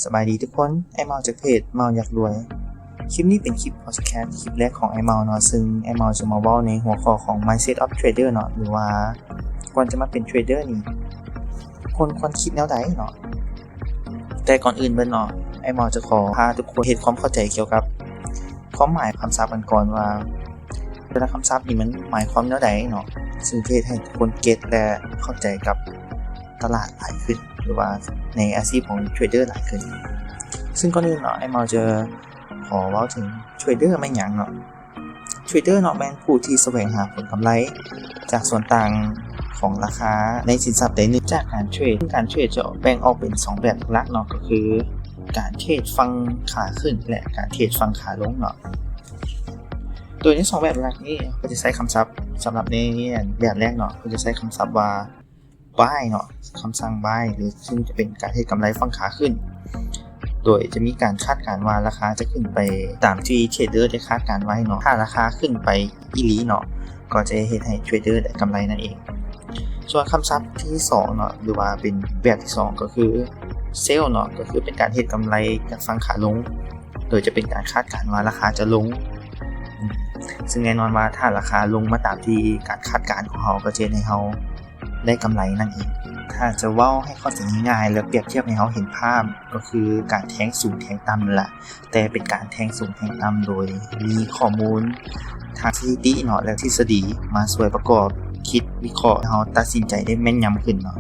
ສະບາຍດີທຸກຄົນ, ອ້າຍເມົາຈາກເພຈເມົາຢາກລວຍ. ຄລິບນີ້ເປັນຄລິບພອດແຄສ ຄລິບແລກຂອງອ້າຍເມົາເນາະ, ເຊິ່ງອ້າຍເມົາຈະມາເວົ້າໃນຫົວຂໍ້ຂອງ mindset of trader ເນາະ ຫຼືວ່າກ່ອນຈະມາເປັນເທຣດເດີນີ້ ຄົນຄວນຄິດແນວໃດເນາະ. ແຕ່ກ່ອນອື່ນເບິດເນາະ, ອ້າຍເມົາຈະຂໍພາທຸກຄົນເຮັດຄວາມເຂົ້າໃຈກ່ຽວກັບຄວາມໝາຍຄຳສັບກັນກ່ອນວ່າ ແຕ່ລະຄຳສັບນີ້ມັນໝາຍຄວາມແນວໃດເນາະ, ເຊິ່ງຈະເຮັດໃຫ້ທຸກຄົນເກັດ ແລະ ເຂົ້າໃຈກັບຕະຫຼາດຫຼາຍຂຶ້ນ ຫຼືວ່າໃນອາຊີບຂອງເທຣດເດີຫຼາຍຂຶ້ນ. ເຊິ່ງກ່ອນອື່ນເນາະ, ອ້າຍເມົາຈະຂໍເວົ້າເຖິງເທຣດເດີແມ່ນຫຍັງເນາະ. ເທຣດເດີເນາະ ແມ່ນຜູ້ທີ່ສະແຫວງຫາຜົນກຳໄລຈາກສ່ວນຕ່າງຂອງລາຄາໃນສິນຊັບໃດໜຶ່ງຈາກການເທຣດ. ການເທຣດຈະແບ່ງອອກເປັນສອງແບບຫຼັກໆເນາະ, ກໍຄືການເທຣດຝັ່ງຂາຂຶ້ນ ແລະ ການເທຣດຝັ່ງຂາລົງເນາະ. ໂດຍໃນສອງແບບຫຼັກນີ້ ເຂົາຈະໃຊ້ຄຳສັບສຳລັບໃນແບບແລກເນາະ, ເຂົາຈະໃຊ້ຄຳສັບວ່າ buy ເນາະ, ຄຳສັ່ງ buy ຫຼື ເຊິ່ງຈະເປັນການເຮັດກຳໄລຝັ່ງຂາຂຶ້ນ, ໂດຍຈະມີການຄາດການວ່າລາຄາຈະຂຶ້ນໄປຕາມທີ່ເທຣດເດີໄດ້ຄາດການໄວ້ເນາະ. ຖ້າລາຄາຂຶ້ນໄປອີ່ຫຼີເນາະ ກໍຈະເຮັດໃຫ້ເທຣດເດີໄດ້ກຳໄລນັ້ນເອງ. ສ່ວນຄຳສັບທີສອງເນາະ ຫຼືວ່າເປັນແບບທີສອງ ກໍຄື sell ເນາະ, ກໍຄືເປັນການເຮັດກຳໄລຈາກຝັ່ງຂາລົງ, ໂດຍຈະເປັນການຄາດການວ່າລາຄາຈະລົງ, ເຊິ່ງແນ່ນອນວ່າຖ້າລາຄາລົງມາຕາມທີ່ການຄາດການຂອງເຮົາ ກໍຈະເຮັດໃຫ້ເຮົາ ໄດ້ກຳໄລນັ້ນເອງ. ຖ້າຈະເວົ້າໃຫ້ເຂົ້າໃຈງ່າຍໆ ແລະ ປຽບທຽບໃຫ້ເຮົາເຫັນພາບ ກໍຄືການແທງສູງແທງຕ່ຳນັ້ນລະ, ແຕ່ເປັນການແທງສູງແທງຕ່ຳໂດຍມີຂໍ້ມູນທາງສະຖິຕິເນາະ ແລະ ທິດສະດີມາຊ່ວຍປະກອບຄິດວິເຄາະ ໃຫ້ເຮົາຕັດສິນໃຈໄດ້ແມ່ນຍຳຂຶ້ນເນາະ.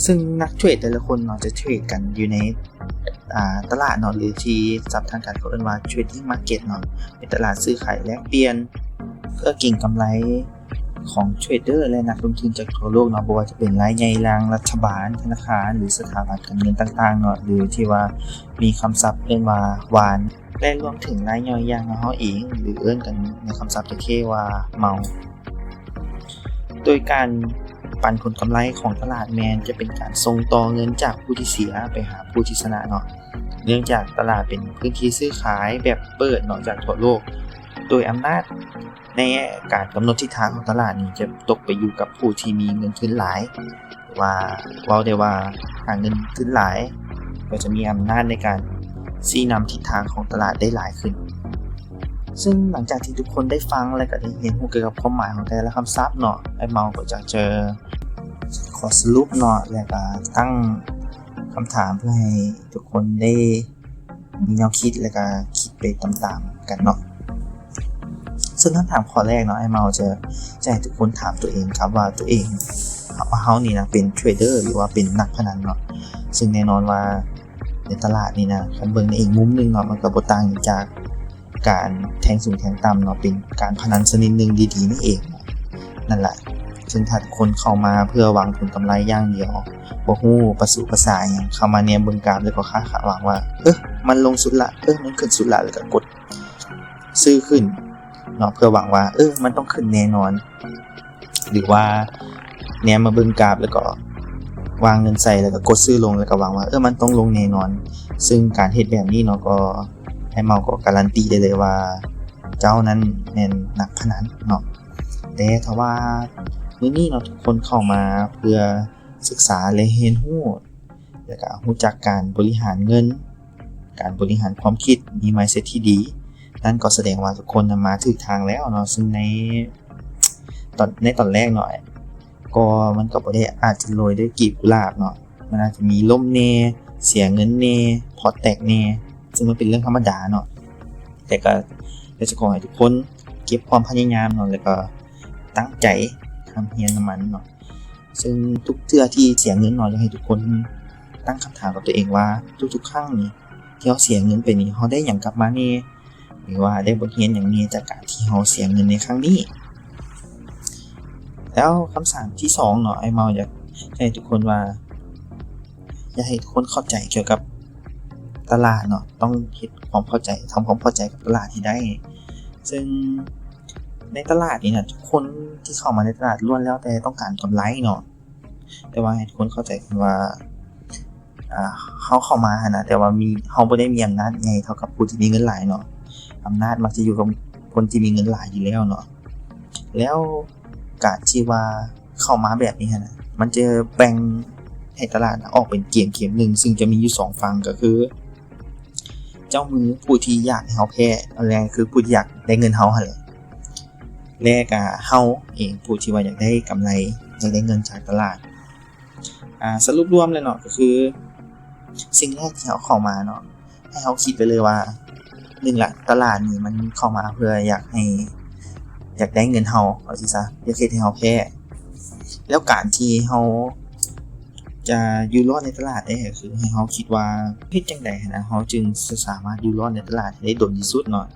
ເຊິ່ງນັກເທຣດແຕ່ລະຄົນເນາະ ຈະເທຣດກັນຢູ່ໃນ ອ່າ ຕະຫຼາດເນາະ ຫຼື ທີ່ສັບທາງການເຂົາເອີ້ນວ່າ trading market ເນາະ, ເປັນຕະຫຼາດຊື້ຂາຍແລກປ່ຽນ ເພື່ອເກັງກຳໄລຂອງເທຣດເດີ ແລະ ນັກລົງທຶນຈາກທົ່ວໂລກເນາະ, ບໍ່ວ່າຈະເປັນລາຍໃຫຍ່ທາງລັດຖະບານ, ທະນາຄານ ຫຼື ສະຖາບັນການເງິນຕ່າງໆເນາະ, ຫຼື ທີ່ວ່າມີຄຳສັບເອີ້ນວ່າ ວານ ແລະ ລວມເຖິງລາຍຍ່ອຍຢ່າງເຮົາເອງ ຫຼື ເອີ້ນກັນໃນຄຳສັບເທ່ໆວ່າ ເມົາ. ໂດຍການປັນຜົນກຳໄລຂອງຕະຫຼາດແມ່ນຈະເປັນການສົ່ງຕໍ່ເງິນຈາກຜູ້ທີ່ເສຍໄປຫາຜູ້ທີ່ຊະນະເນາະ, ເນື່ອງຈາກຕະຫຼາດເປັນພື້ນທີ່ຊື້ຂາຍແບບເປີດເນາະ ຈາກທົ່ວໂລກ, ໂດຍອຳນາດໃນການກຳນົດທິດທາງຂອງຕະຫຼາດນີ້ຈະຕົກໄປຢູ່ກັບຜູ້ທີ່ມີເງິນທຶນຫຼາຍ ວ່າ ເວົ້າໄດ້ວ່າຫາເງິນທຶນຫຼາຍ ກໍຈະມີອຳນາດໃນການຊີ້ນຳທິດທາງຂອງຕະຫຼາດໄດ້ຫຼາຍຂຶ້ນ. ເຊິ່ງຫຼັງຈາກທີ່ທຸກຄົນໄດ້ຟັງ ແລະ ກໍໄດ້ຮຽນຮູ້ກ່ຽວກັບຄວາມໝາຍຂອງແຕ່ລະຄຳສັບເນາະ, ອ້າຍເມົາກໍຢາກຈະຂໍສະຫຼຸບເນາະ ແລະ ກໍຕັ້ງຄຳຖາມເພື່ອໃຫ້ທຸກຄົນໄດ້ ມີແນວຄິດ ແລະ ກະຄິດໄປຕາມໆກັນເນາະ. ເຊິ່ງຄຳຖາມຂໍ້ແລກເນາະ, ອ້າຍເມົາຈະ ຈະໃຫ້ທຸກຄົນຖາມຕົວເອງຄັບວ່າ ຕົວເອງ ວ່າເຮົານີ້ນະເປັນເທຣດເດີ ຫຼືວ່າເປັນນັກພະນັນເນາະ. ເຊິ່ງແນ່ນອນວ່າໃນຕະຫຼາດນີ້ນະ ຄັນເບິ່ງໃນອີກມຸມໜຶ່ງເນາະ, ມັນກໍບໍ່ຕ່າງຈາກການແທງສູງແທງຕ່ຳເນາະ, ເປັນການພະນັນຊະນິດໜຶ່ງດີໆນັ້ນເອງ. ນັ້ນລະ ເຊິ່ງຖ້າທຸກຄົນເຂົ້າມາເພື່ອຫວັງຜົນກຳໄລຢ່າງດຽວ, ບໍ່ຮູ້ປະສຸປະສາຫຍັງ, ເຂົ້າມາແນມເບິ່ງກາຟ ແລ້ວກໍຄາດຫວັງວ່າ ເອີ ມັນລົງສຸດລະ, ເອີ ມັນຂຶ້ນສຸດລະ, ແລ້ວກໍກົດຊື້ຂຶ້ນເນາະ ເພື່ອຫວັງວ່າ ເອີ ມັນຕ້ອງຂຶ້ນແນ່ນອນ, ຫຼືວ່າແນມມາເບິ່ງກາຟ ແລ້ວກໍວາງເງິນໃສ່ ແລ້ວກໍກົດຊື້ລົງ ແລ້ວກໍຫວັງວ່າ ເອີ ມັນຕ້ອງລົງແນ່ນອນ. ເຊິ່ງການເຮັດແບບນີ້ເນາະ ກໍ ອ້າຍເມົາກໍກາຣັນຕີໄດ້ເລີຍວ່າ ເຈົ້ານັ້ນແມ່ນນັກພະນັນເນາະ. ແຕ່ຖ້າວ່າມື້ນີ້ເນາະ ທຸກຄົນເຂົ້າມາເພື່ອສຶກສາ ແລະ ຮຽນຮູ້ ແລ້ວກະຮູ້ຈັກການບໍລິຫານເງິນ, ການບໍລິຫານຄວາມຄິດ, ມີ mindset ທີ່ດີ, ນັ້ນກໍສະແດງວ່າທຸກຄົນນະມາຖືກທາງແລ້ວເນາະ. ເຊິ່ງໃນຕອນ ໃນຕອນແລກເນາະ ກໍມັນກໍບໍ່ໄດ້ອາດຈະໂລຍດ້ວຍກລີບກຸຫຼາບເນາະ, ມັນອາດຈະມີລົ້ມແດ່, ເສຍເງິນແດ່, ພອດແຕກແດ່, ເຊິ່ງມັນເປັນເລື່ອງທຳມະດາເນາະ. ແຕ່ກໍຢາກຈະຂໍໃຫ້ທຸກຄົນເກັບຄວາມພະຍາຍາມເນາະ ແລ້ວກໍຕັ້ງໃຈຮ່ຳຮຽນນຳມັນເນາະ. ເຊິ່ງທຸກເທື່ອທີ່ເສຍເງິນເນາະ ຢາກໃຫ້ທຸກຄົນຕັ້ງຄຳຖາມກັບຕົວເອງວ່າ ທຸກໆຄັ້ງນີ້ທີ່ເຮົາເສຍເງິນໄປນີ້ ເຮົາໄດ້ຫຍັງກັບມາແດ່ ຫຼືວ່າໄດ້ບົດຮຽນຫຍັງແດ່ຈາກການທີ່ເຮົາເສຍເງິນໃນຄັ້ງນີ້. ແລ້ວຄຳຖາມທີສອງເນາະ ອ້າຍເມົາຢາກໃຫ້ທຸກຄົນວ່າ ຢາກໃຫ້ທຸກຄົນເຂົ້າໃຈກ່ຽວກັບຕະຫຼາດເນາະ, ຕ້ອງເຮັດຄວາມເຂົ້າໃຈ, ທຳຄວາມເຂົ້າໃຈກັບຕະຫຼາດໃຫ້ໄດ້. ເຊິ່ງໃນຕະຫຼາດນີ້ນະ ທຸກຄົນທີ່ເຂົ້າມາໃນຕະຫຼາດລ້ວນແລ້ວແຕ່ຕ້ອງການກຳໄລເນາະ, ແຕ່ວ່າໃຫ້ທຸກຄົນເຂົ້າໃຈກ່ອນວ່າ ອ່າ ເຮົາເຂົ້າມາຫັ້ນນະ ແຕ່ວ່າມີ ເຮົາບໍ່ໄດ້ມີອຳນາດໃຫຍ່ເທົ່າກັບຜູ້ທີ່ມີເງິນຫຼາຍເນາະ, ອຳນາດມັກຈະຢູ່ກັບຄົນທີ່ມີເງິນຫຼາຍຢູ່ແລ້ວເນາະ. ແລ້ວການທີ່ວ່າເຂົ້າມາແບບນີ້ຫັ້ນນະ ມັນຈະແບ່ງ ໃຫ້ຕະຫຼາດອອກເປັນເກມເກມໜຶ່ງ ຊຶ່ງຈະມີຢູ່ສອງຝັ່ງ ກໍຄືເຈົ້າມືຜູ້ທີ່ຢາກໃຫ້ເຮົາແພ້ ແລະ ຄືຜູ້ທີ່ຢາກໄດ້ເງິນເຮົາຫັ້ນແຫຼະ ແລະກະເຮົາເອງຜູ້ທີ່ວ່າຢາກໄດ້ກຳໄລ ຢາກໄດ້ເງິນຈາກຕະຫຼາດ. ອາ ສະຫຼຸບລວມແລ້ວເນາະ ກໍຄືສິ່ງແລກທີ່ເຮົາເຂົ້າມາເນາະ ໃຫ້ເຮົາຄິດໄປເລີຍວ່າ ໜຶ່ງລະ ຕະຫຼາດນີ້ມັນເຂົ້າມາເພື່ອຢາກໃຫ້ ຢາກໄດ້ເງິນເຮົາ ເອົາຊີ້ຊະ ຢາກເຮັດໃຫ້ເຮົາແພ້ ແລ້ວການທີ່ເຮົາຈະຢູ່ລອດໃນຕະຫຼາດໄດ້ ກໍຄືໃຫ້ເຮົາຄິດວ່າເຮັດຈັ່ງໃດຫັ້ນນະ ເຮົາຈຶ່ງຈະສາມາດຢູ່ລອດໃນຕະຫຼາດໃຫ້ໄດ້ດົນທີ່ສຸດເນາະ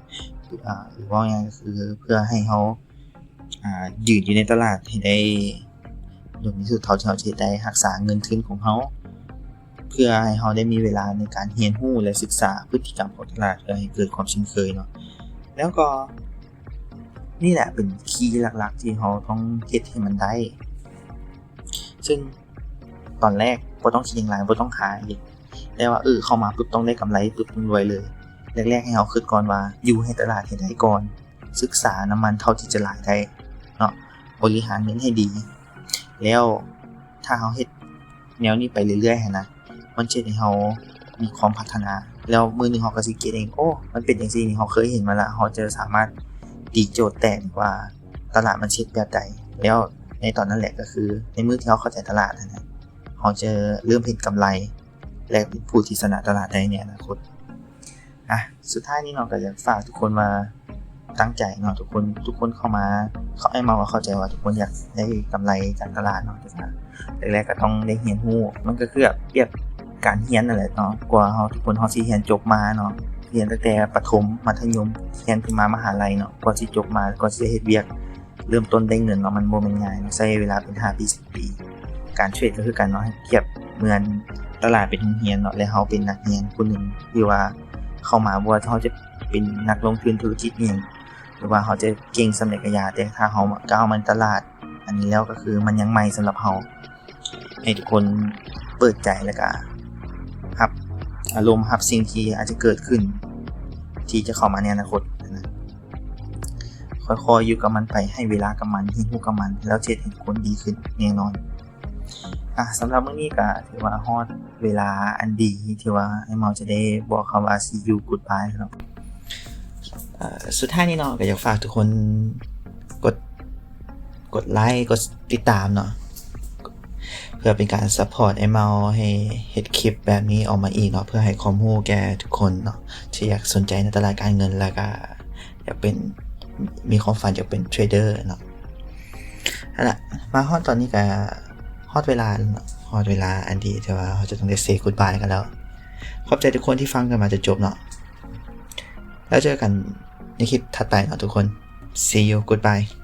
ອາ ຫຼືເວົ້າງ່າຍໆ ກໍຄືເພື່ອໃຫ້ເຮົາ ອາ ຢືນຢູ່ໃນຕະຫຼາດໃຫ້ໄດ້ດົນທີ່ສຸດເທົ່າທີ່ເຮົາຈະເຮັດໄດ້ ຮັກສາເງິນທຶນຂອງເຮົາ ເພື່ອໃຫ້ເຮົາໄດ້ມີເວລາໃນການຮຽນຮູ້ ແລະ ສຶກສາພຶດຕິກຳຂອງຕະຫຼາດ ເພື່ອໃຫ້ເກີດຄວາມຄຸ້ນເຄີຍເນາະ. ແລ້ວກໍນີ້ແຫຼະເປັນຄີຫຼັກໆທີ່ເຮົາຕ້ອງເຮັດໃຫ້ມັນໄດ້ ຊຶ່ງຕອນແລກບໍ່ຕ້ອງຄິດຫຍັງຫຼາຍ ບໍ່ຕ້ອງຫາເຮັດ ແຕ່ວ່າ ເອີ ເຂົ້າມາປຶບຕ້ອງໄດ້ກຳໄລປຶບ ຕ້ອງລວຍເລີຍ. ແລກໆໃຫ້ເຮົາຄິດກ່ອນວ່າ ຢູ່ໃຫ້ຕະຫຼາດໃຫ້ໄດ້ກ່ອນ ສຶກສານຳມັນເທົ່າທີ່ຈະຫຼາຍໄດ້ເນາະ ບໍລິຫານເງິນໃຫ້ດີ ແລ້ວຖ້າເຮົາເຮັດແນວນີ້ໄປເລື້ອຍໆຫັ້ນນະ ມັນຈະເຮັດໃຫ້ເຮົາມີຄວາມພັດທະນາ ແລ້ວມື້ໜຶ່ງເຮົາກໍຊິເກັດເອງ ໂອ້ ມັນເປັນຈັ່ງຊີ້ນີ້ ເຮົາເຄີຍເຫັນມາລະ ເຮົາຈະສາມາດຕີໂຈດແຕກວ່າຕະຫຼາດມັນຊິເຮັດແບບໃດ ແລ້ວໃນຕອນນັ້ນແຫຼະ ກໍຄືໃນມື້ທີ່ເຮົາເຂົ້າໃຈຕະຫຼາດຫັ້ນນະ ເຮົາຈະເລີ່ມເຫັນກຳໄລ ແລະ ເປັນຜູ້ທີ່ຊະນະຕະຫຼາດໄດ້ໃນອະນາຄົດ. ອ່ະ ສຸດທ້າຍນີ້ເນາະ ກໍຢາກຝາກທຸກຄົນວ່າຕັ້ງໃຈເນາະ ທຸກຄົນ ທຸກຄົນເຂົ້າມາ ເຂົ້າ ອ້າຍເມົາກໍເຂົ້າໃຈວ່າທຸກຄົນຢາກໄດ້ກຳໄລຈາກຕະຫຼາດເນາະ ແຕ່ວ່າແລກໆກໍຕ້ອງໄດ້ຮຽນຮູ້ ມັນກໍຄືແບບ ປຽບການຮຽນນັ້ນແຫຼະເນາະ ກວ່າເຮົາ ທຸກຄົນເຮົາຊິຮຽນຈົບມາເນາະ ຮຽນຕັ້ງແຕ່ປະຖົມ ມັດທະຍົມ ຮຽນຂຶ້ນມາມະຫາໄລເນາະ ກວ່າຊິຈົບມາ ກວ່າຊິໄດ້ເຮັດວຽກ ເລີ່ມຕົ້ນໄດ້ເງິນເນາະ ມັນບໍ່ແມ່ນງ່າຍເນາະ ໃຊ້ເວລາເປັນຫ້າປີ ສິບປີ. ການເທຣດກໍຄືກັນເນາະ ໃຫ້ປຽບເໝືອນຕະຫຼາດເປັນໂຮງຮຽນເນາະ ແລະ ເຮົາເປັນນັກຮຽນຜູ້ໜຶ່ງ ຫຼືວ່າເຂົ້າມາ ບໍ່ວ່າເຮົາຈະເປັນນັກລົງທຶນທຸລະກິດອີ່ຫຍັງ ຫຼືວ່າເຮົາຈະເກັ່ງສ່ຳໃດກໍຢ່າ ແຕ່ຖ້າເຮົາກ້າວມາຕະຫຼາດອັນນີ້ແລ້ວ ກໍຄືມັນຍັງໃໝ່ສຳລັບເຮົາ. ໃຫ້ທຸກຄົນເປີດໃຈ ແລ້ວກະຮັບອາລົມ ຮັບສິ່ງທີ່ອາດຈະເກີດຂຶ້ນ ທີ່ຈະເຂົ້າມາໃນອະນາຄົດນະ. ຄ່ອຍໆຢູ່ກັບມັນໄປ ໃຫ້ເວລາກັບມັນ ຮຽນຮູ້ກັບມັນ ແລ້ວຈະເຮັດໃຫ້ທຸກຄົນດີຂຶ້ນແນ່ນອນ. ອ່ະ ສຳລັບມື້ນີ້ກໍຖືວ່າຮອດເວລາອັນດີ ທີ່ວ່າອ້າຍເມົາຈະໄດ້ບອກຄຳວ່າ see you goodbye ແລ້ວເນາະ. ເອີ ສຸດທ້າຍນີ້ເນາະ ກໍຢາກຝາກທຸກຄົນກົດ ກົດໄລ ກົດຕິດຕາມເນາະ ເພື່ອເປັນການຊັບພອດອ້າຍເມົາໃຫ້ເຮັດຄລິບແບບນີ້ອອກມາອີກເນາະ ເພື່ອໃຫ້ຄວາມຮູ້ແກ່ທຸກຄົນເນາະ ທີ່ຢາກສົນໃຈໃນຕະຫຼາດການເງິນ ແລ້ວກະຢາກເປັນ ມີຄວາມຝັນຢາກເປັນເທຣດເດີເນາະ. ຫັ້ນລະ ມາຮອດຕອນນີ້ກະຮອດເວລາແລ້ວເນາະ ຮອດເວລາອັນດີທີ່ວ່າເຮົາຈະຕ້ອງໄດ້ say goodbye ກັນແລ້ວ. ຂອບໃຈທຸກຄົນທີ່ຟັງກັນມາຈົນຈົບເນາະ ແລ້ວເຈີກັນໃນຄລິບຖັດໄປເນາະທຸກຄົນ. See you, goodbye.